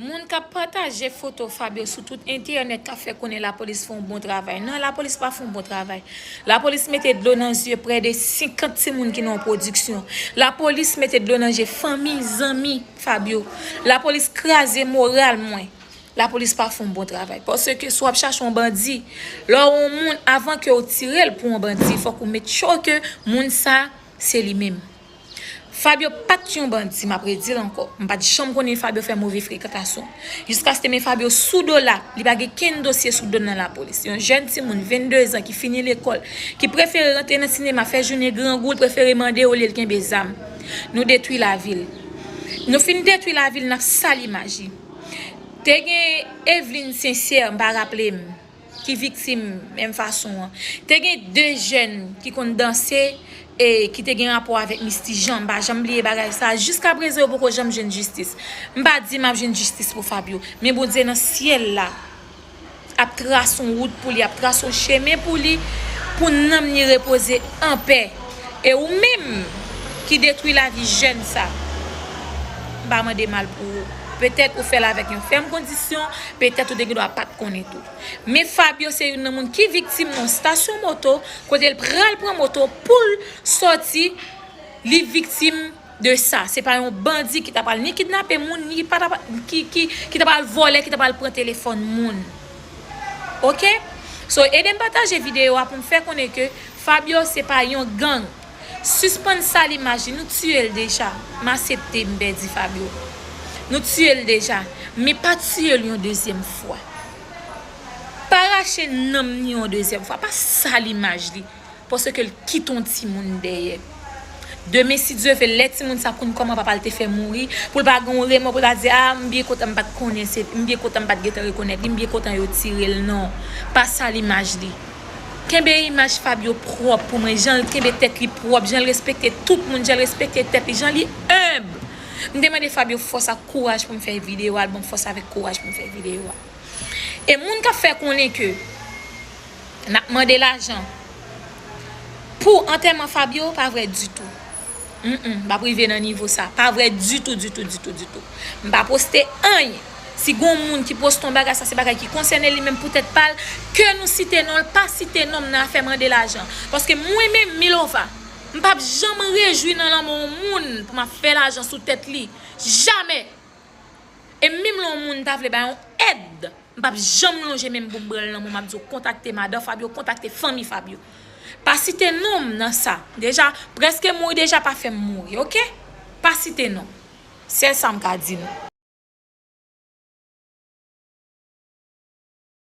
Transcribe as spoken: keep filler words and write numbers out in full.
Moun k ap pataje foto Fabio sou tout entènèt k ap fè konnen lapolis fè yon bon travay. Non, lapolis pa fè yon bon travay. Lapolis mete dlo nan zye prè de senkant timoun ki nan yon pwodiksyon. Lapolis mete dlo nan je fanmi, zanmi Fabio. Lapolis kraze moral mwen. Lapolis pa fè yon bon travay. Paske si w ap chache yon bandi, lè w wè yon moun, avan ke w tire l pou yon bandi, fòk ou make sure ke moun sa, se li menm. Fabio pa t yon bandi, m ap redi l ankò. M pa t janm konnen Fabio fè move frekantasyon. Jiskaske men Fabio sou do la, li pa gen kenn dosye sou do l nan lapolis. Yon jèn timoun, vennde zan, ki fini lekòl, ki prefere rantre nan sinema, fè jounen grangou, l prefere mande olye l kenbe zam. Nou detwi lavi l. Nou fin detwi lavi l, n ap sal imaj li. Te gen Eveline Sincère, m pa raple m, ki viktim menm fason an. Te gen de jèn ki konn danse e ki te gen rapò avèk Misty Jean. M pa janm bliye bagay sa. Jiska prezan, yo poko janm jwenn jistis. M pa di m ap jwenn jistis pou Fabio, men Bondye nan syèl la ap trase yon wout pou li, ap trase yon chemen pou li, pou nanm li repoze anpè. E ou menm ki detwi lavi jèn sa, m pa mande mal pou ou. Petèt ou fè l avèk yon fèm kondisyon, petèt ou te gen dwa pa t konnen tou. Men Fabio se youn nan moun ki viktim nan stasyon moto, kote l pral pran moto pou l sòti, li viktim de sa. Se pa yon bandi ki ta pral ni kidnape moun, ni pa ta pa, ki, ki, ki ta pral vòlè, ki ta pral pran telefòn moun. Oke? So, ede m pataje videyo a pou m fè konnen ke Fabio se pa yon gang. Sispann sal imaj li, nou tiye l deja. M aksepte m pèdi Fabio. Nou tiye l deja. Men pa tiye l yon dezyèm fwa. Pa rache nanm li yon dezyèm fwa. Pa sal imaj li. Paske l kite yon timoun dèyè. Demen, si Dye vle, lè timoun sa konn kòman papa l te fè mouri, pou l pa gen yon remò, pou l pa di, "A, m byen kontan m pa t konnen, se, m byen kontan m pa t gentan rekonèt li, m byen kontan yo tire l." Non. Pa sal imaj li. Kenbe imaj Fabio pwòp pou mwen, jan l kenbe tèt li pwòp, jan l respekte tout moun, jan l respekte tèt li, jan li enb. M te mande Fabio fòs ak kouraj pou m fè videyo a, l ban m fòs avèk kouraj pou m fè videyo a. E moun k ap fè konnen ke n ap mande lajan pou antèman Fabio, pa vrè ditou. Mm, mm, m p ap rive nan nivo sa. Pa vrè ditou, ditou, ditou, ditou. M pa poste anyen. Si gon moun ki poste yon bagay, sa se bagay ki konsène li menm pou tèt pa l, ke nou site non l, pa site non m nan afè mande lajan. Paske mwen menm, Milova, m p ap janm rejwi nan lanmò yon moun pou m ap fè lajan sou tèt li. Jamè! E menm lè yon moun ta vle bay yon èd, m p ap janm lonje men m pou m pran l nan men w, m ap di w kontakte madan Fabio, kontakte fanmi Fabio. Pa site non m nan sa. Deja, prèske mouri deja, pa fè m mouri, oke? Pa site non m. Sèl sa m ka di nou.